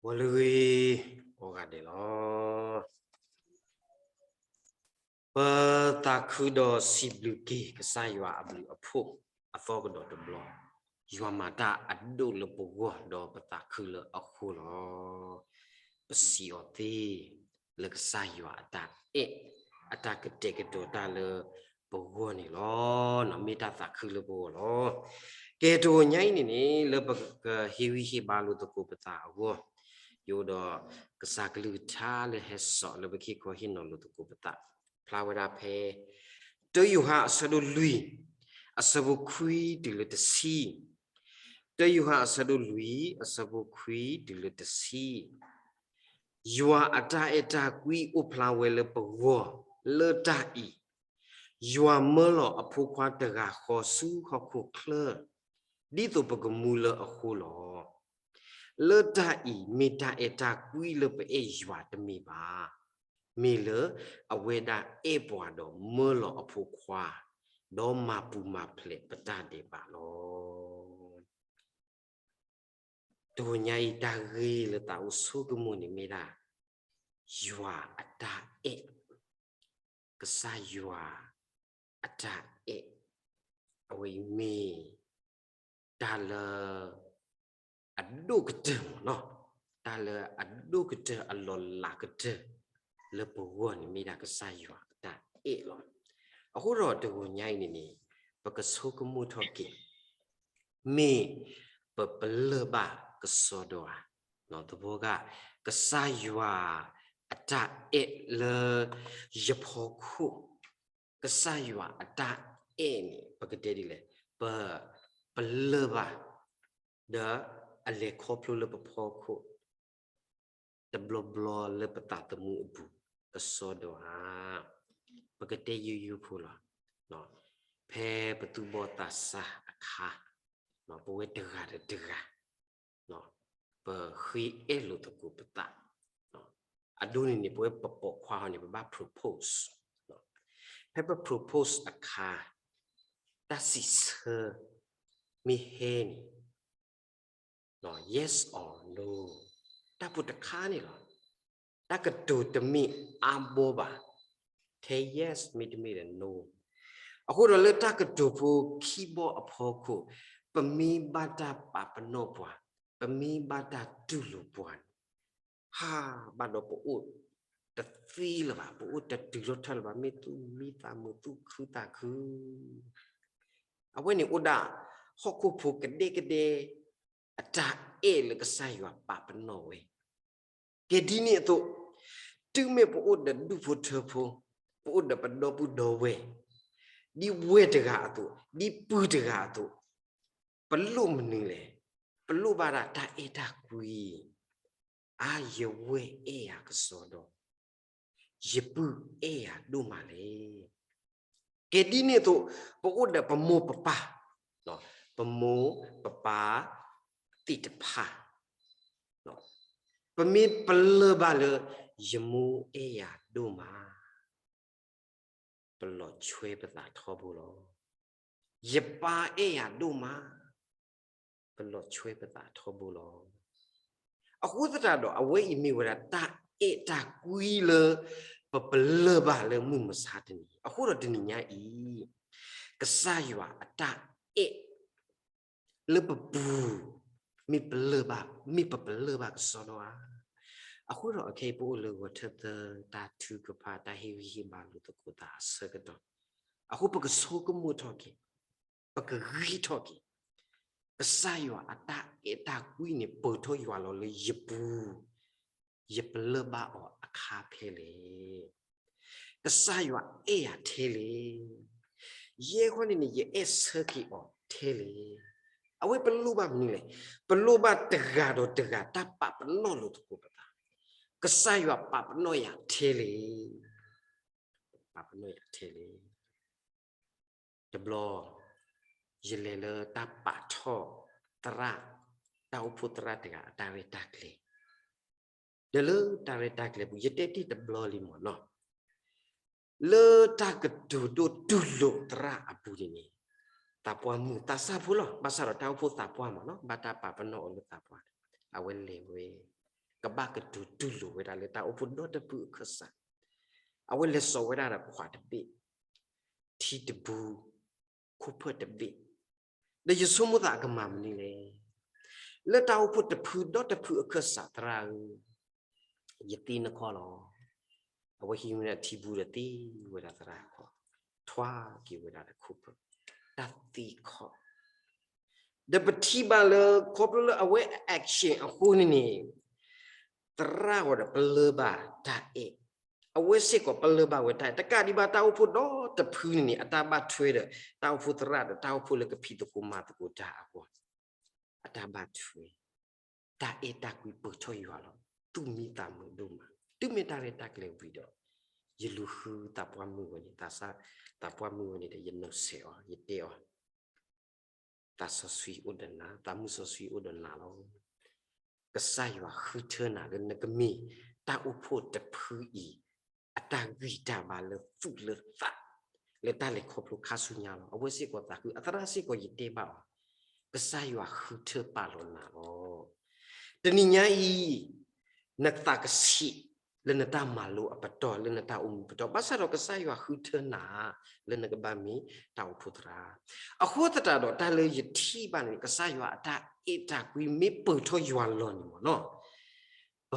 ဂီၤလၢအဂ့ၤ ကိးဂၤဒဲးလီၤ. ပသးခုဒီးစံးဘျုးက့ၤ ကစၢ်ယွၤအဘျုးအဖှိၣ်အသီကဒီးတဘျီ, ယွၤမၤတၢ်အဒိၣ်လၢပဂီၢ်ဒီးပသးခုလၢအဃိလီၤ. ပစံးအီၤသ့ လၢကစၢ်ယွၤအတၢ်အဲၣ် အတၢ်ကတဲာ်ကတီၤတၢ်လၢပဂီၢ်န့ၣ်လီၤ. မ့ၢ်တၢ်သးခုလၢပဂီၢ်လီၤ. ကဲ တဂီၤညါအံၤန့ၣ်န့ၣ် လၢပကဟ့ၣ်ဂံၢ်ဟ့ၣ်ဘါလိာ်သကိးပသးအဂီၢ်, ယအိၣ်ဒီးကစၢ်ကလုၢ်ကထါလၢဟဲစိာ်လၢပခံခီဟ့ၣ်နီၤလိာ်သကိးပသး, ဖျါဝဲဒၣ်ဖဲ တၢယိၤဟၣ်အဆၢဒိၣ်လွံၢ် အဆၢဖိခွံတုၤလၢတဆံ, တၢယိၤဟၣ်အဆၢဒိၣ်လွံၢ် အဆၢဖိခွံတုၤလၢတဆံ, ယွၤအတၢ်အဲၣ်တၢ်ကွံအိၣ်ဖျါဝဲလၢပဂီၢ်, လၢတၢ်အံၤ ယွၤမၢလီၤအဖိခွါတဂၤဃီဆူဟီၣ်ခိၣ်ချၢ, ဒ်သိးပကမူလၢအဃိလီၤ. လၢတၢ်အံၤမ့ၢ်တၢ်အဲၣ်တၢ်ကွံလၢပအဲၣ်ယွၤတမ့ၢ်ဘၣ်, မ့ၢ်လၢအဝဲဒၣ်အဲၣ်ပှၤဒီးမၢလီၤအဖိခွါ, ဒီးမၤပူၤမၤဖျဲးပတၢ်ဒဲးဘးလီၤ. တဂီၤညါအံၤတၢ်ဂ့ၢ်လၢသးအိၣ်ဆိကမိၣ်န့ၣ်မ့ၢ်ဒၣ် ယွၤအတၢ်အဲၣ်, ကစၢ်ယွၤအတၢ်အဲၣ်, အဝဲအံၤမ့ၢ် တၢ်လၢ အဒိၣ်ကတၢၢ်မ့ၢ်နီၤ, တၢ်လၢအဒိၣ်ကတၢၢ်အလီၢ်လၤကတၢၢ် လၢပဂီၢ်န့ၣ်မ့ၢ်ဒၣ်ကစၢ်ယွၤအတၢ်အဲၣ်လီၤ. အဃိဒီးတဂီၤညါအံၤန့ၣ်န့ၣ် ပကဆိကမိၣ်ထီၣ်က့ၤ မ့ၢ်ပပလၢၢ်ဘၣ်ကစီဒီဧါ, သဘီဂၤ ကစၢ်ယွၤအတၢ်အဲၣ်လၢယဖီခိၣ်, ကစၢ်ယွၤအတၢ်အဲၣ်န့ၣ် ပကတဲဒ်လဲၣ်, ပပလၢၢ်ဘၣ်, ဒီးအလဲၤခီဖျိလၢပဖီခိၣ် တဘျီဘျီလၢပသးသမူအပူၤ ကစီဒီဧါ, ပကတဲယိယိဖိလီၤ. ဖဲပသူၣ်ဘီၣ်သးစၢ်အခါ, ပဝဲတဂၤဒီးတဂၤ ပဃ့အဲၣ်လိာ်သကိးပသး, အဒိန့ၣ်န့ၣ် ပဝဲပပိာ်ခွါဟီန့ၣ် ပဘၣ် propose, ဖဲပ propose အခါ တၢ်စံးဆၢမ့ၢ်ဟဲန့ၣ် yes or no, တၢ်ဖိတခါန့ၣ်လီၤ. တၢ်ကတိၤတမ့ၢ်အါဘီဘၣ်, ထဲ yes မ့တမ့ၢ်ဒီး no. အဃိဒီးလၢတၢ်ကတိၤဖိခံဘီအဖီခိၣ်, ပမ့ၢ်ဘၣ်တၢ်ပာ်ပနီၣ်ပှၤ, ပမ့ၢ်ဘၣ်တၢ်တူၢ်လိာ်ပှၤန့ၣ်, ဟါဘၣ်ဒီးပအိၣ်တသ့လၢၤဘၣ်, ပအိၣ်တတုၤထီၣ်ထၢၣ်လၢၤဘၣ်, မ့ၢ်သူၣ်မံသးမုာ် သူၣ်ခုသးခု. အဝဲန့ၣ်အိၣ်ဒၣ်ဟီၣ်ခိၣ်ဖိကဒဲကဒဲ အတၢ်အဲၣ်လၢကစၢ်ယွၤပာ်ပနီၣ်ဝဲ. ကဲဒ်န့ၣ်အသိး, တုၤမ့ၢ်ပအိၣ်ဒီးဒူၣ်ဖိထၢဖိ, ပအိၣ်ဒီးပဒီပုၢ်ဒီဝဲၢ်, ဒ်ဝဲၢ်တဂၤအသိး, ဒ်ပုၢ်တဂၤအသိး, ပလိၣ်မနုၤလဲၣ်, ပလိၣ်ဘၣ်ဒၣ်တၢ်အဲၣ်တၢ်ကွံ, အါ ယဝဲၢ်အဲၣ်ယၤကစီဒီ, ယပုၢ်အဲၣ်ယၤဒိၣ်မးလဲၣ်. ကဲဒ်န့ၣ်အသိး, ပအိၣ်ဒီးပမိၢ်ပပၢ်, ပမိၢ်ပပၢ်သ့ၣ်တဖၣ်, ပမ့ၢ်ပလၢၢ်ဘၣ်လၢ ယမိၢ်အဲၣ်ယၤဒိၣ်မး, ပလီၤဆွဲပသးထီဘိလီၤ. ယပၢ်အဲၣ်ယၤဒိၣ်မး, ပလီၤဆွဲပသးထီဘိလီၤ. အဃိသတးဒီး အဝဲအံၤမ့ၢ်ဝဲဒၣ်တၢ်အဲၣ်တၢ်ကွံလၢ ပပလၢၢ်ဘၣ်လၢမုၢ်မဆါတနံၤ. အဃိဒီးတနံၤညါအံၤ, ကစၢ်ယွၤအတၢ်အဲၣ် လၢပပူၤ မ့ၢ်ပလၢၢ်ဘၣ်, မ့ၢ်ပပလၢၢ်ဘၣ်ကစီဒီဧါ. အဃိဒီးအခဲအံၤ ပအိၣ်လၢဂီၤထၢၣ်သၢ တၢ်ထုကဖၣ် တၢ်ဟ့ၣ်ဂံၢ်ဟ့ၣ်ဘါလိာ်သကိးသးအဆၢကတီၢ်, အဃိပကဆိကမိၣ်ထီၣ်က့ၤ, ပကဂံၢ်ထီၣ်က့ၤ, ကစၢ်ယွၤအတၢ်အဲၣ်တၢ်ကွံန့ၣ် ပၢၢ်ထီၣ်ယွၤလီၤလၢယပူၤ, ယပလၢၢ်ဘၣ်အီၤအခါဖဲလဲၣ်. ကစၢ်ယွၤအဲၣ်ယၤထဲလဲၣ်. ယဲဃီန့ၣ်န့ၣ် ယအဲၣ်ဆၢက့ၤအီၤထဲလဲၣ်. အဝဲပလိၣ်ဘၣ်မနုၤလဲၣ်. ပလိၣ်ဘၣ်တဂၤဒီးတဂၤ တၢ်ပာ်ပနီၣ်လိာ်သကိးပသး, ကစၢ်ယွၤပာ်ပနီၣ်ယၤထဲလဲၣ်. ပာ်ပနီၣ်ယၤထဲလဲၣ်. တဘျီ ယလဲၤလၢတၢ်ပာ်ထီၣ်သရၣ်, တၢ်အိၣ်ဖှိၣ်သရၣ်တဂၤအတၢ်ရဲၣ်တၢ်ကျဲၤ, ဒီးလၢတၢ်ရဲၣ်တၢ်ကျဲၤပူၤ ယတဲတ့ၢ်တဘျီလံမ့ၢ်နီၤ, လၢတၢ်ကတိၤဒိၣ်တူၢ်လိာ်သရၣ်အပူၤန့ၣ်န့ၣ်, သးပှၢ်မုၣ်သးစၢ်ဖိလီၤ. ဘၣ်ဆၣ်ဒီးတၢ်အိၣ်ဖှိၣ်သးပှၢ်မ့ၢ်နီၤ, ဘၣ်တၢ်ပာ်ပနီၣ်အီၤလၢသးပှၢ်, အဝဲလဲၤဝဲ, က ကဘၣ်ကတိၤတူၢ်လိာ်ဝဲဒၣ်လၢတၢ်အိၣ်ဖှိၣ်ဒီတဖုအခၢၣ်စး, အဝဲလဲၤစိာ်ဝဲဒၣ်ဒီးခွးတဘ့ၣ်, ထံတဘိ, ခိၣ်ဖၢၣ်တဘ့ၣ်, ဒီးယဆိကမိၣ်သးအကမၤမနုၤလဲၣ်, လၢတၢ်အိၣ်ဖှိၣ်တဖုဒီတဖုအခၢၣ်စး သရၣ်ဧၢ, ယသ့နခီၣ်လီၤ. အဝဲဟံးဝဲဒၣ်ထံဘူဒီးသ့ဝဲဒၣ်သရၣ်ခီၣ်, ထွါက့ၤဝဲဒၣ်ဒီးခိၣ်ဖၢၣ်, တၢ်သ့ခီၣ် ဒီးပထံၣ်ဘၣ်လၢခီဖျိလၢအဝဲအ action အဃိန့ၣ်န့ၣ်, သရၣ်ဂီၤဒီးပလၢၢ်ဘၣ်တၢ်အဲၣ်, အဝဲစ့ၢ်ကီးပလၢၢ်ဘၣ်ဝဲတၢ်အဲၣ်, တကးဒံးဘၣ်တၢ်အိၣ်ဖှိၣ်ဒီတဖုန့ၣ်န့ၣ် အတၢ်ဘၣ်ထွဲဒီး တၢ်အိၣ်ဖှိၣ်လၢကဖံးသကိးမၤသကိးတၢ်အဂီၢ်, အတၢ်ဘၣ်ထွဲ တၢ်အဲၣ်တၢ်ကွံပၢၢ်ထီၣ်ယွၤလီၤ, သူၣ်မံသးမုာ်ဒိၣ်မး, တုၤမ့ၢ်တၢ်ရဲၣ်တၢ်ကျဲၤဝံၤဒီး, ယလူၤဃုသးပှၢ်မုၢ်ဝဲန့ၣ်, သးပှၢ်မုၢ်ဝဲန့ၣ်ဒီး ယနီၤဆဲးအီၤ, ယတဲအီၤ, သးစီဆှံအိၣ်ဒီးနၤ, သးမုၢ်စီဆှံအိၣ်ဒီးနၤလီၤ. ကစၢ်ယွၤဃုထၢနၤလၢနကမ့ၢ်တၢ်အိၣ်ဖှိၣ်တဖုအံၤ အတၢ်ဂံၢ်တၢ်ဘါလၢသူၣ်လၢသး လၢတၢ်လဲၤခီဖျိခါဆူညါလီၤ. အဝဲစ့ၢ်ကီးသးဃု, အသရၣ်စ့ၢ်ကီးယတဲဘၣ်အီၤ, ကစၢ်ယွၤဃုထၢပာ်လီၤနၤလီၤ. တနံၤညါအံၤ နသးကဆံးလၢနတၢ်မၤလိအပတီၢ်, လၢနတၢ်အိၣ်မူပတီၢ်, ဘၣ်ဆၣ်ဒီးကစၢ်ယွၤဃုထၢနၤ လၢနကဘၣ်မ့ၢ်တၢ်အိၣ်ဖှိၣ်သရၣ်. အဃိသတးဒီးတၢ်လၢယထံၣ်ဘၣ်န့ၣ် ကစၢ်ယွၤအတၢ်အဲၣ်တၢ်ကွံမ့ၢ်ပၢၢ်ထီၣ်ယွၤလီၤန့ၣ်မ့ၢ်နီၤ, ပ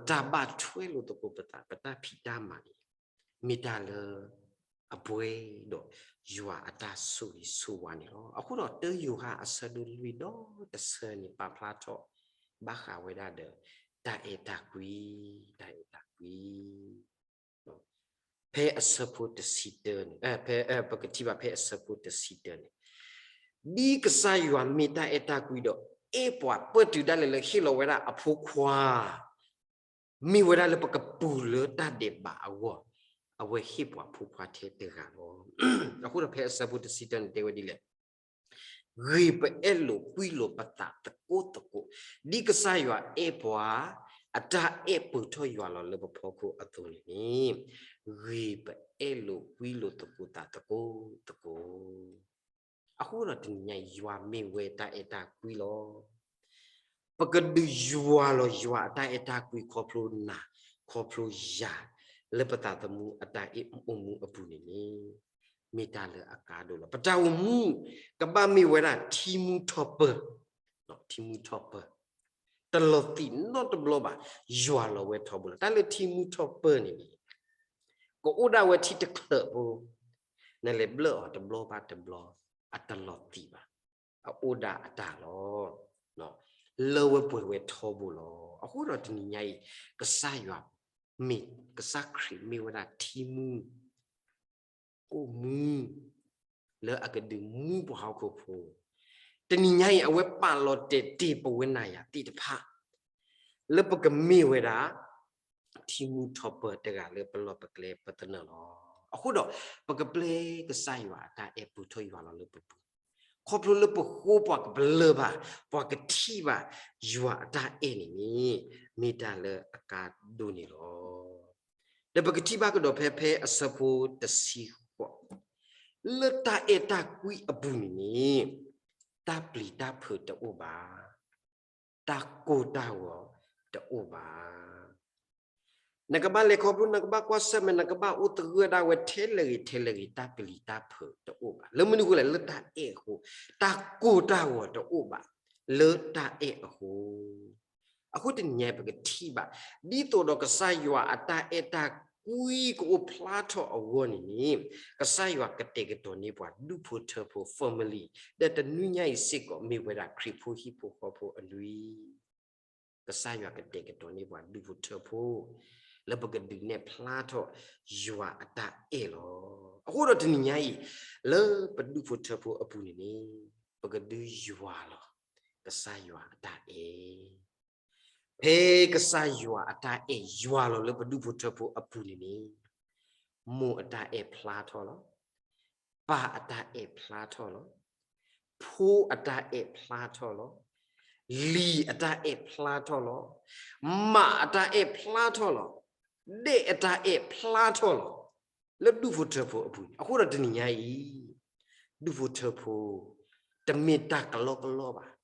တၢ်ဘၣ်ထွဲလိာ်သကိးပသး, ပတၢ်ဖံးတၢ်မၤန့ၣ် မ့ၢ်တၢ်လၢအပှဲၤဒီးယွၤအတၢ်ဆိၣ်ဂ့ၤဆိၣ်ဝါန့ၣ်လီၤ. အဃိဒီးတၢယိၤဟၣ်အဆၢဒိၣ်လွံၢ်ဒီတဆၢန့ၣ် ပာ်ဖျါထီၣ်ဘၣ်ဃးဝဲဒၣ်ဒီး တၢ်အဲၣ်တၢ်ကွံ, တၢ်အဲၣ်တၢ်ကွံ ဖဲအဆၢဖိတဆံတၢန့ၣ်, ဖဲ, ပကထံၣ်ဘၣ်ဖဲအဆၢဖိတဆံတၢန့ၣ်, ဒ်ကစၢ်ယွၤမ့ၢ်တၢ်အဲၣ်တၢ်ကွံဒီး အဲၣ်ပှၤပၢၢ်တုၤဒၣ်လဲာ်လၢဟ့ၣ်လီၤဝဲဒၣ်အဖိခွါ မ့ၢ်ဝဲဒၣ်လၢပကပူၤလၢတၢ်ဒဲးဘးအဂီၢ်, အဝဲဟ့ၣ်ပှၤဖိခွါထဲတဂၤလီၤ. အဃိဒီးဖဲအဆၢဖိတဆံတၢန့ၣ်တဲဝဲဒ်လဲၣ်, ဂ့ၤပအဲၣ်လိာ်ကွံလိာ်ပသးသကိးသကိး, ဒ်ကစၢ်ယွၤအဲၣ်ပှၤ အတၢ်အဲၣ်ပၢၢ်ထီၣ်ယွၤလီၤလၢပဖီခိၣ်အသိးန့ၣ်န့ၣ်, ဂ့ၤပအဲၣ်လိာ်ကွံလိာ်သကိးသးသကိးသကိး. အဃိဒီးတနံၤညါအံၤ ယွၤမ့ၢ်ဝဲတၢ်အဲၣ်တၢ်ကွံလီၤ. ပကဒုးယွၤလီၤယွၤအတၢ်အဲၣ်တၢ်ကွံခီဖျိနၤ, ခီဖျိယၤ, လၢပသးသမူအတၢ်အဲၣ်အိၣ်မူအပူၤန့ၣ်န့ၣ်, မ့ၢ်တၢ်လၢအကါဒိၣ်လီၤ. ပတၢ်အိၣ်မူ ကဘၣ်မ့ၢ်ဝဲဒၣ်ထံမူထီၣ်ပၢၢ်, ထံမူထီၣ်ပၢၢ်, တလီၤသံးနီတဘျီဘၣ်, ယွၤလီၤဝဲထီဘိလီၤ. တၢ်လၢထံမူထီၣ်ပၢၢ်န့ၣ်န့ၣ် ကအိၣ်ဒၣ်ဝဲထံတချၢးဖိ, နလဲၤဘျၢၣ်အီၤတဘျီဘၣ်တဘျီ, အတလီၤသံးဘၣ်, အအိၣ်ဒၣ်အတၢ်လီၤ. လၢဝဲပှဲၤဝဲထီဘိလီၤ. အဃိဒီးတနံၤညါအံၤ, ကစၢ်ယွၤမ့ၢ်, ကစၢ်ခရံာ်မ့ၢ်ဝဲဒၣ်ထံမူ ကိၣ်မူ လၢအကဒုးမူပှၤဟီၣ်ခိၣ်ဖိ, တနံၤညါအံၤ အဝဲပာ်လီၤတဲာ်တ့ၢ်ပဝဲနၤယၤသ့ၣ်တဖၣ် လၢပကမ့ၢ်ဝဲဒၣ် ထံမူထီၣ်ပၢၢ်တဂၤလၢပလီၢ်ပကျဲပသနၢၣ်လီၤ. အဃိဒီး ပကပျဲကစၢ်ယွၤအတၢ်အဲၣ်ပၢၢ်ထီၣ်ယွၤလီၤလၢပပူၤ, ခီဖျိလၢပဃိပှၤကပလၢၢ်ဘၣ်, ပှၤကထံၣ်ဘၣ်ယွၤအတၢ်အဲၣ်န့ၣ်န့ၣ် မ့ၢ်တၢ်လၢအကါဒိၣ်န့ၣ်လီၤ. ဒီးပကထံၣ်ဘၣ်ကဒီးဖဲ ဖဲအဆၢဖိတဆံဃိး, လၢတၢ်အဲၣ်တၢ်ကွံအပူၤန့ၣ်န့ၣ် တၢ်ပျံၤတၢ်ဖုးတအိၣ်ဘၣ်, တၢ်ကိၢ်တၢ်ဂီၤတအိၣ်ဘၣ်. နကဘၣ်လဲၤခီဖျိ, နကဘၣ်ကွၢ်ဆၢၣ်မဲာ်, နကဘၣ်အိၣ်သဂၢၢ်ဒၣ်ဝဲထဲလဲၣ်ဂ့ၤထဲလဲၣ်ဂ့ၤ, တၢ်ပျံၤတၢ်ဖုးတအိၣ်ဘၣ်. လၢမနုၤအဃိလဲၣ်, လၢတၢ်အဲၣ်အဃိ, တၢ်ကိၢ်တၢ်ဂီၤတအိၣ်ဘၣ်, လၢတၢ်အဲၣ်အဃိ. အဃိတနံၤညါအံၤပကထံၣ်ဘၣ်, ဒ်သိးဒီးကစၢ်ယွၤအတၢ်အဲၣ်တၢ်ကွံကအိၣ်ဖျါထီၣ်အဂီၢ်န့ၣ်န့ၣ်, ကစၢ်ယွၤကတဲာ်ကတီၤန့ၢ်ပှၤဒူၣ်ဖိထၢဖိ family, ဒီးတနွံညါအံၤစ့ၢ်ကီးမ့ၢ်ဝဲဒၣ်ခရံာ်ဖိဟံၣ်ဖိဃီဖိအနွံ ကစၢ်ယွၤကတဲာ်ကတီၤန့ၢ်ပှၤဒူၣ်ဖိထၢဖိ လၢပကဒုးနဲၣ်ဖျါထီၣ်ယွၤအတၢ်အဲၣ်လီၤ. အဃိဒီးတနံၤညါအံၤ, လၢပဒူၣ်ဖိထၢဖိအပူၤန့ၣ်န့ၣ်, ပကဒုးယွၤလီၤကစၢ်ယွၤအတၢ်အဲၣ်. ဖဲကစၢ်ယွၤအတၢ်အဲၣ်ယွၤလီၤလၢပဒူၣ်ဖိထၢဖိအပူၤန့ၣ်န့ၣ်, မိၢ်အတၢ်အဲၣ်ဖျါထီၣ်လီၤ. ပၢ်အတၢ်အဲၣ်ဖျါထီၣ်လီၤ. ဖိအတၢ်အဲၣ်ဖျါထီၣ်လီၤ. လံၤအတၢ်အဲၣ်ဖျါထီၣ်လီၤ. မးအတၢ်အဲၣ်ဖျါထီၣ်လီၤ. ဒဲၣ်အတၢ်အဲၣ်ဖျါထီၣ်လီၤ. လၢဒူၣ်ဖိထၢဖိအပူၤန့ၣ်, အဃိဒီးတနံၤညါအံၤ, ဒူၣ်ဖိထၢဖိ, တမ့ၢ်တၢ်ကလီကလီဘၣ်.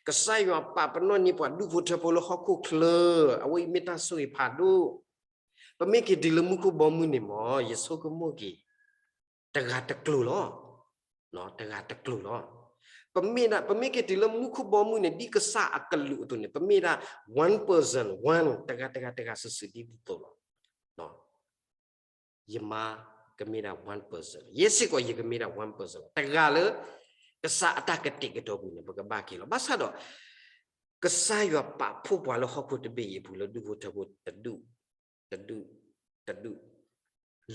ကစၢ်ယွၤပာ်ပနီၣ်န့ၢ်ပှၤဒူၣ်ဖိထၢဖိလၢဟီၣ်ခိၣ်ချၢ, အဝဲအံၤမ့ၢ်တၢ်ဆိၣ်ဂ့ၤဖးဒိၣ်. ပမ့ၢ်က့ၤတုၤလၢမူခိၣ်ဘီမုၢ်န့ၣ်မ့ၢ် ယဆိကမိၣ်က့ၤ တဂၤတကျိၤလီၤ. တဂၤတကျိၤလီၤ. ပမ့ၢ်ဒၣ် ပမ့ၢ်က့ၤတုၤလၢမူခိၣ်ဘီမုၢ်န့ၣ် ဒ်ကစၢ်အကလူးအသိးန့ၣ် ပမ့ၢ်ဒၣ် one person, one, တဂၤတဂၤတဂၤ စုာ်စုာ်ဒ်သိးသိးလီၤ. ယမါကမ့ၢ်ဒၣ် one person, ယဲစ့ၢ်ကီးယကမ့ၢ်ဒၣ် one person လီၤ. တဂၤလၢ ကစၢ်အတၢ်ကတဲာ်ကတီၤပူၤန့ၣ် ပကဘၣ်က့ၤလီၤ. ဘၣ်ဆၣ်ဒီး ကစၢ်ယွၤပာ်ဖှိၣ်ပှၤလၢဟီၣ်ခိၣ်တဘ့ၣ်အံၤအပူၤလၢဒူၣ်ဖိထၢဖိတဒူၣ် တဒူၣ် တဒူၣ်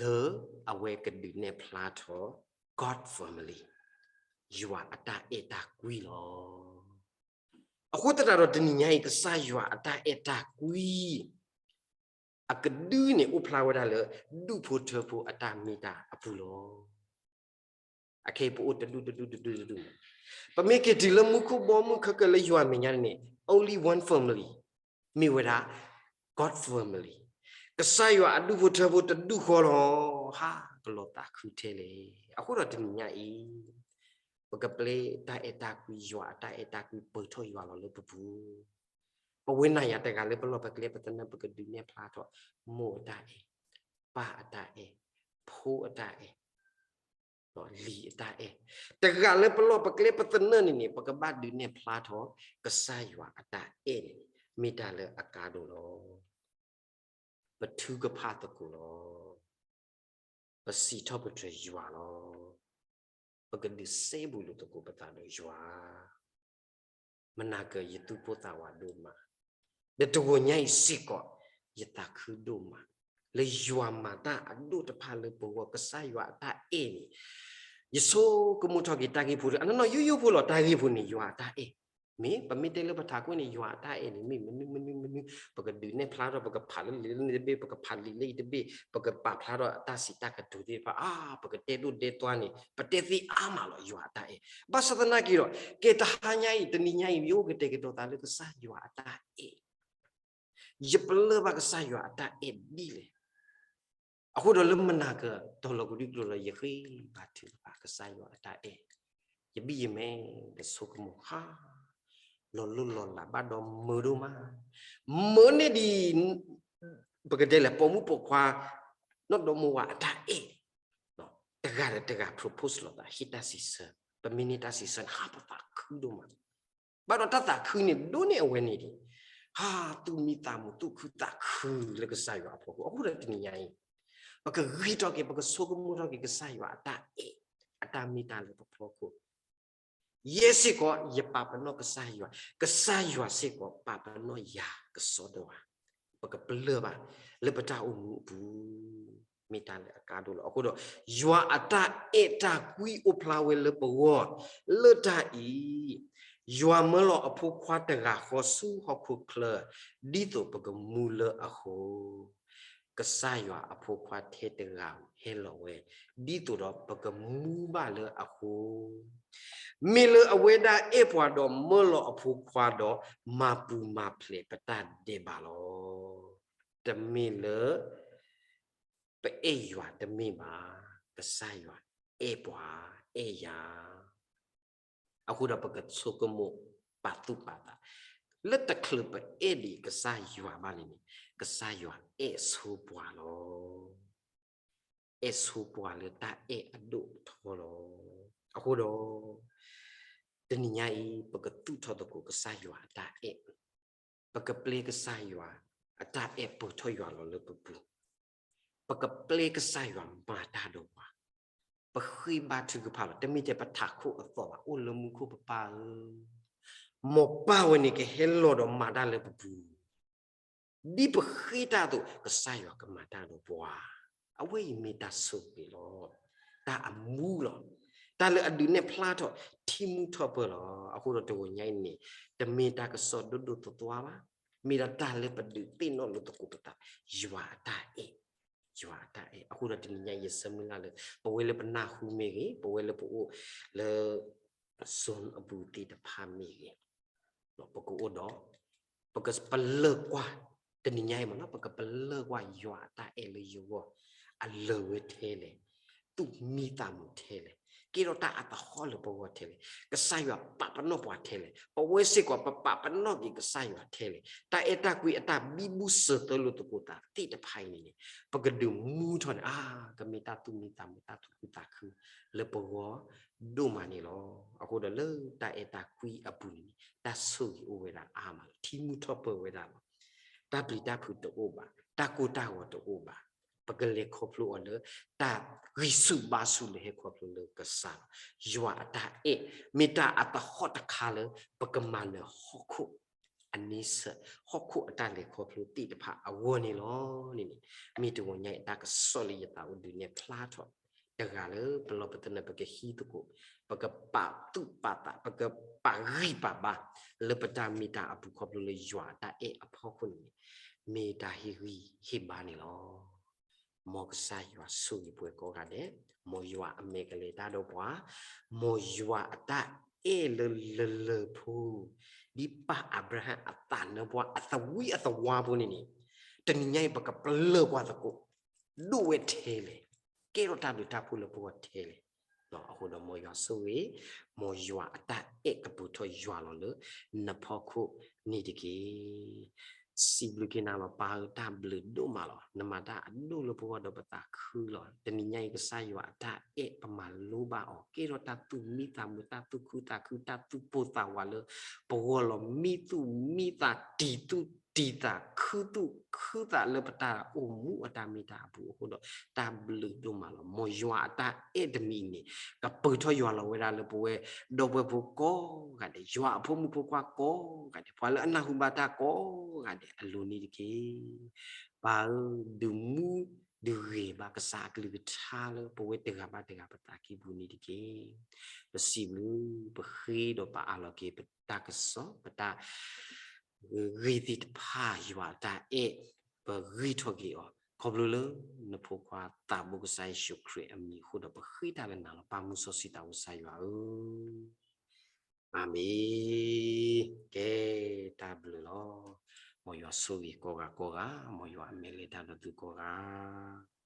လၢအဝဲကဒုးနဲၣ်ဖျါထီၣ် God family, ယွၤအတၢ်အဲၣ်တၢ်ကွံလီၤ. အဃိသတးဒီးတနံၤညါအံၤ ကစၢ်ယွၤအတၢ်အဲၣ်တၢ်ကွံ အကဒုန့ၣ်အိၣ်ဖျါဝဲဒၣ်လၢ ဒူၣ်ဖိထၢဖိအတၢ်မ့ၢ်တၢ်အပူၤလီၤ. အခဲအံၤပအိၣ်တဒူၣ်တဒူၣ်တဒူၣ်တဒူၣ်န့ၣ်, ပမ့ၢ်က့ၤတုၤလၢမူခိၣ်ဘီမုၢ်ခဲကၢလၢယွၤမဲာ်ညါန့ၣ် only one family, မ့ၢ်ဝဲဒၣ် God family, ကစၢ်ယွၤအဒူၣ်ဖိထၢဖိတဒူၣ်ဃီလီၤ. ဟါ, ကလီၤသးခုထဲလဲၣ်. အဃိဒီးတနံၤညါအံၤ ပကပျဲတၢ်အဲၣ်တၢ်ကွံ ယွၤအတၢ်အဲၣ်တၢ်ကွံ ပၢၢ်ထီၣ်ယွၤလီၤလၢပပူၤ. ပဝဲနၤယၤတဂၤလၢပလီၢ်ပကျဲပသနၢၣ် ပကဒုးနဲၣ်ဖျါထီၣ် မိၢ်အတၢ်အဲၣ်, ပၢ်အတၢ်အဲၣ်, ဖိအတၢ်အဲၣ်, လံၤအတၢ်အဲၣ်, တဂၤလၢပလီၢ်ပကျဲပသနၢၣ်န့ၣ်န့ၣ် ပကဘၣ်ဒုးနဲၣ်ဖျါထီၣ် ကစၢ်ယွၤအတၢ်အဲၣ်န့ၣ်န့ၣ် မ့ၢ်တၢ်လၢအကါဒိၣ်လီၤ. ပထုကဖၣ်သကိးလီၤ. ပစံးထီၣ်ပတြၢၤယွၤလီၤ. ပကဒုးစဲဘူးလိာ်သကိးပသးဒီးယွၤ, မနၤကယသူၣ်ပိၢ်သးဝးဒိၣ်မး, ဒီးတဂီၤညါအံၤစ့ၢ်ကီး ယသးခုဒိၣ်မး လၢယွၤမၤတၢ်အဒိၣ်တဖၣ်လၢပဂီၢ် ကစၢ်ယွၤအတၢ်အဲၣ်န့ၣ်, ယဆိကမိၣ်ထီၣ်က့ၤတၢ်ဂ့ၢ်ဖိတဖၣ် အနီၢ်နီၢ်ယိယိဖိလီၤ. တၢ်ဂ့ၢ်ဖိန့ၣ် ယွၤအတၢ်အဲၣ်, မ့ၢ်ပမ့ၢ်တဲလၢပထးခိၣ်န့ၣ် ယွၤအတၢ်အဲၣ်န့ၣ် မ့ၢ်မနုၤမနုၤမနုၤ ပကဒုးနဲၣ်ဖျါထီၣ် ပကဖးလၢလံာ်လၢန့ၣ်တဘ့ၣ် ပကပာ်ဖျါထီၣ်အတၢ်စံးတၢ်ကတိၤသ့ၣ်တဖၣ် အါ ပကတဲဒိၣ်တဲတွါန့ၣ် ပတဲသ့အါမးလီၤ ယွၤအတၢ်အဲၣ်. ဘၣ်ဆၣ်သနာ်က့ဒီး ကဲတဟါညါအံၤ တနံၤညါအံၤ ယအိၣ်ကတဲာ်ကတီၤသးလၢကစၢ်ယွၤအတၢ်အဲၣ်, ယပလၢၢ်ဘၣ်ကစၢ်ယွၤအတၢ်အဲၣ်ဒ်လဲၣ်. အဃိဒီးလၢမနၤကတီၤလီၤကဒုကျိၤလီၤ ယဃ့ဘါထုကဖၣ်ကစၢ်ယွၤအတၢ်အဲၣ်, ယဘံၣ်ယမဲဒီးဆိကမိၣ်ဟါ လီၤလိၢ်လီၤလးဘၣ်ဒီးမုာ်ဒိၣ်မး, မုာ်န့ၢ်ဒံး ပကတဲလဲၣ် ပိာ်မုၣ်ပိာ်ခွါ နီၢ်ဒီမါဝၤအတၢ်အဲၣ်, တဂၤဒီးတဂၤ propose လိာ်သး ဟ့ၣ်တၢ်စံးဆၢ, ပမ့ၢ်န့ၢ်တၢ်စံးဆၢန့ၣ် ဟါ ပသးခုဒိၣ်မး, ဘၣ်ဒီးတၢ်သးခုန့ၣ် ဒိၣ်န့ၢ်အဝဲန့ၣ်ဒံး, ဟါ သူၣ်မံသးမုာ် သူၣ်ခုသးခုလၢကစၢ်ယွၤအဖီခိၣ်. အဃိဒီးတနံၤညါအံၤ ပကဂံၢ်ထီၣ်က့ၤ ပကဆိကမိၣ်ထီၣ်က့ၤ ကစၢ်ယွၤအတၢ်အဲၣ် အတၢ်မ့ၢ်တၢ်လၢပဖီခိၣ် ယဲစ့ၢ်ကီး ယပာ်ပနီၣ်ကစၢ်ယွၤ, ကစၢ်ယွၤစ့ၢ်ကီး ပာ်ပနီၣ်ယၤကစီဒီဧါ, ပကပလၢၢ်ဘၣ် လၢပတၢ်အိၣ်မူအပူၤ မ့ၢ်တၢ်လၢအကါဒိၣ်လီၤ. အဃိဒီး ယွၤအတၢ်အဲၣ်တၢ်ကွံအိၣ်ဖျါဝဲလၢပဂီၢ် လၢတၢ်အံၤ, ယွၤမၢလီၤအဖိခွါတဂၤဃီဆူဟီၣ်ခိၣ်ချၢ ဒ်သိးပကမူလၢအဃိ ကစၢ်ယွၤအဖိခွါထဲတဂၤဧိၤဟဲလီၤဝဲ, ဒ်သိးဒီးပကမူဘၣ်လၢအဃိ, မ့ၢ်လၢအဝဲဒၣ်အဲၣ်ပှၤဒီးမၢလီၤအဖိခွါဒီး မၤပူၤမၤဖျဲးပတၢ်ဒဲးဘးလီၤ. တမ့ၢ်လၢ ပအဲၣ်ယွၤတမ့ၢ်ဘၣ်, ကစၢ်ယွၤအဲၣ်ပှၤ, အဲၣ်ယၤ အဃိဒီးပကဆိကမိၣ်ပာ်သူၣ်ပာ်သး, လၢတချုးပအဲၣ်ဒံးကစၢ်ယွၤဘၣ်န့ၣ်န့ၣ်, ကစၢ်ယွၤအဲၣ်ဆိပှၤလီၤ. အဲၣ်ဆိပှၤလၢတၢ်အဲၣ်အဒိၣ်အထီလီၤ. အဃိဒီး တနံၤညါအံၤ ပကသူၣ်ထီၣ်သကိးကစၢ်ယွၤအတၢ်အဲၣ်, ပကပျဲကစၢ်ယွၤအတၢ်အဲၣ်ပၢၢ်ထီၣ်ယွၤလီၤလၢပပူၤ, ပကပျဲကစၢ်ယွၤမၤတၢ်ဒီးပှၤ, ပဃ့ဘါထုကဖၣ်လီၤ. တမ့ၢ်ထဲပထးခိၣ်အသီၣ်ဘၣ်, အိၣ်လၢမူခိၣ်ပပၢ်ဧၢ, မ်ပၢ်ဝဲန့ၣ်ကဟဲလီၤဒီးမၤတၢ်လၢပပူၤ, ဒ်ပဃ့တၢ်အသိး ကစၢ်ယွၤကမၤတၢ်ဒီးပှၤ, အဝဲအံၤမ့ၢ်တၢ်ဆိၣ်ဂ့ၤလီၤ, တၢ်အမူလီၤ, တၢ်လၢအဒုးနဲၣ်ဖျါထီၣ်ထံမူထီၣ်ပၢၢ်လီၤ. အဃိဒီးတဂီၤညါအံၤန့ၣ် တမ့ၢ်တၢ်ကစီၣ်ဒိၣ်ဒိၣ်သွါသွါဘၣ်, မ့ၢ်ဒၣ်တၢ်လၢပဒုးသ့ၣ်နီၣ်လိာ်သကိးပသး, ယွၤအတၢ်အဲၣ်, ယွၤအတၢ်အဲၣ်. အဃိဒီးတနံၤညါယဆၢမုၢ်လၢ်လၢ ပဝဲလၢပနၢ်ဟူမ့ၢ်ဂ့ၤ, ပဝဲလၢပအိၣ်လၢ Zoom အပူၤသ့ၣ်တဖၣ်မ့ၢ်ဂ့ၤ, ပကအိၣ်ဒီး ပကပလၢၢ်ကွၢ် တနံၤညါအံၤမ့ၢ်နီၤ ပကပလၢၢ်ကွၢ်ယွၤအတၢ်အဲၣ်လၢယဂီၢ် အလၢာ်ဝဲထဲလဲၣ်, သူၣ်မံသးမုာ်ထဲလဲၣ်, က ကဲထီၣ်တၢ်အသဟီၣ်လၢပဂီၢ်ထဲလဲၣ်. ကစၢ်ယွၤပာ်ပနီၣ်ပှၤထဲလဲၣ်. ပဝဲစ့ၢ်ကီး ပပာ်ပနီၣ်က့ၤကစၢ်ယွၤထဲလဲၣ်. တၢ်အဲၣ်တၢ်ကွံအတၢ်ဘံဘူစၢၤသၢလိာ်သကိးသးသ့ၣ်တဖၣ်အံၤန့ၣ်န့ၣ် ပကဒုးမူထီၣ်န့ၣ် အါ ကမ့ၢ်တၢ်သူၣ်မံသးမုာ် တၢ်သူၣ်ခုသးခုလၢပဂီၢ်ဒိၣ်မးန့ၣ်လီၤ. အဃိဒီးလၢတၢ်အဲၣ်တၢ်ကွံအပူၤန့ၣ်န့ၣ် တၢ်ဆိၣ်ဂ့ၤအိၣ်ဝဲဒၣ်အါမးလီၤ. ထံမူထီၣ်ပၢၢ်ဝဲဒၣ်လီၤ. တၢ်ပျံၤတၢ်ဖုးတအိၣ်ဘၣ်, တၢ်ကိၢ်တၢ်ဂီၤတအိၣ်ဘၣ်. ပကလဲၤခီဖျိအီၤလၢ တၢ်ဂံၢ်ဆူၣ်ဘါဆူၣ်လၢဟဲခီဖျိလၢကစၢ်လီၤ. ယွၤအတၢ်အဲၣ် မ့ၢ်တၢ်အသဟီၣ်တခါလၢ ပကမၤနၢၤဟီၣ်ခိၣ်အန့ဆၢၣ် ဟီၣ်ခိၣ်အတၢ်လဲၤခီဖျိသ့ၣ်တဖၣ်အဂီၢ်န့ၣ်လီၤန့ၣ်န့ၣ်. မ့ၢ်တဂီၤညါအံၤ တၢ်ကစီၣ်လၢယသးအိၣ်ဒုးနဲၣ်ဖျါထီၣ် တဂၤလၢပလီၢ်ပသနၢၣ် ပကဟံးသကိး, ပကပာ်သူၣ်ပာ်သး, ပကပာ်ဂံၢ်ပာ်ဘါ လၢပတၢ်မ့ၢ်တၢ်အပူၤခီဖျိလၢယွၤအတၢ်အဲၣ်အဖီခိၣ်န့ၣ်န့ၣ် မ့ၢ်တၢ်ဟ့ၣ်ဂံၢ်ဟ့ၣ်ဘါန့ၣ်လီၤ. မ်ကစၢ်ယွၤဆိၣ်ဂ့ၤပှၤကိးဂၤဒဲး, မ်ယွၤအမဲာ်ကလဲၤတၢ်ဒီးပှၤ, မ်ယွၤအတၢ်အဲၣ်လၢလၢၢ်လၢၢ်ဖိ ဒ်ပၢ်အၤဘြၤဟၣ်အသးနၢပှၤအသဝံအသဝါဖိန့ၣ်န့ၣ်, တနံၤညါအံၤ ပကပလၢၢ်ပှၤသကိး ဒိၣ်ဝဲထဲလဲၣ်, ကဲထီၣ်တၢ်ဘျုးတၢ်ဖှိၣ်လၢပဂီၢ်ထဲလဲၣ်. အဃိဒီးမ်ယွၤဆိၣ်ဂ့ၤ, မ်ယွၤအတၢ်အဲၣ်ကပုာ်ထီၣ်ယွၤလီၤလၢနဖီခိၣ်န့ၣ်တက့ၢ်. စံးဘျုးက့ၤနၤလီၤ ပၢ်ဧၢ, တၢ်ဘျုးဒိၣ်မးလီၤ. နမၤတၢ်အဒိၣ်လၢပဂီၢ်ဒီးပသးခုလီၤ. တနံၤညါအံၤ ကစၢ်ယွၤအတၢ်အဲၣ် ပမၤလိဘၣ်အီၤ ကဲထီၣ်တၢ်သူၣ်မံသးမုာ် တၢ်သူၣ်ခုသးခု တၢ်သူၣ်ပိၢ်သးဝးလၢပဂီၢ်လီၤ. မံသူၣ်မံသး တံၢ်သူၣ်တံၢ်သး ခုသူၣ်ခုသးလၢပတၢ်အိၣ်မူအတၢ်မ့ၢ်တၢ်အပူၤအဃိဒီး တၢ်ဘျုးဒိၣ်မးလီၤ. မ်ယွၤအတၢ်အဲၣ်တမံၤအံၤန့ၣ် ကပၢၤထီၣ်ယွၤလီၤဝဲဒၣ်လၢပဝဲဒီပုၢ်ဝဲၢ်ဖိကိးဂၤဒဲး, ယွၤအဖိမုၣ်ဖိခွါကိးဂၤဒဲး, ပှၤလၢအနၢ်ဟူဘၣ်တၢ်ကိးဂၤဒဲးအလိၤန့ၣ်တက့ၢ်. ပၢ်ဧၢ, ဒုးမူဒုးဂ့ၤဘၣ်ကစၢ်အကလုၢ်ကထါလၢ ပဝဲတဂၤဘၣ်တဂၤပသးကံၢ်ပူၤန့ၣ်တက့ၢ်. ပစံးဘျုး, ပဃ့ဒီးပအးလီၤက့ၤပတၢ်ကစီၣ် ပတၢ်ဂ့ၤသ့ၣ်တဖၣ် ယွၤအတၢ်အဲၣ် ပဂံၢ်ထီၣ်က့ၤအီၤ ခီဖျိလၢနဖိခွါသးဘိကစၢ်ယ့ၣ်ၡူးခရံာ်အမံၤအဃိဒီး ပဃ့တၢ်လၢနၤလီၤ ပၢ်မုၢ်စီဆှံသးဘိကစၢ်ယွၤဧၢ, အၤမ့ၣ်. ကဲ, တၢ်ဘျုးလီၤ. မ်ယွၤဆိၣ်ဂ့ၤကိးဂၤကိးဂၤ, မ်ယွၤအမဲာ်လဲၤတၢ်ဒီးသုကိးဂၤ.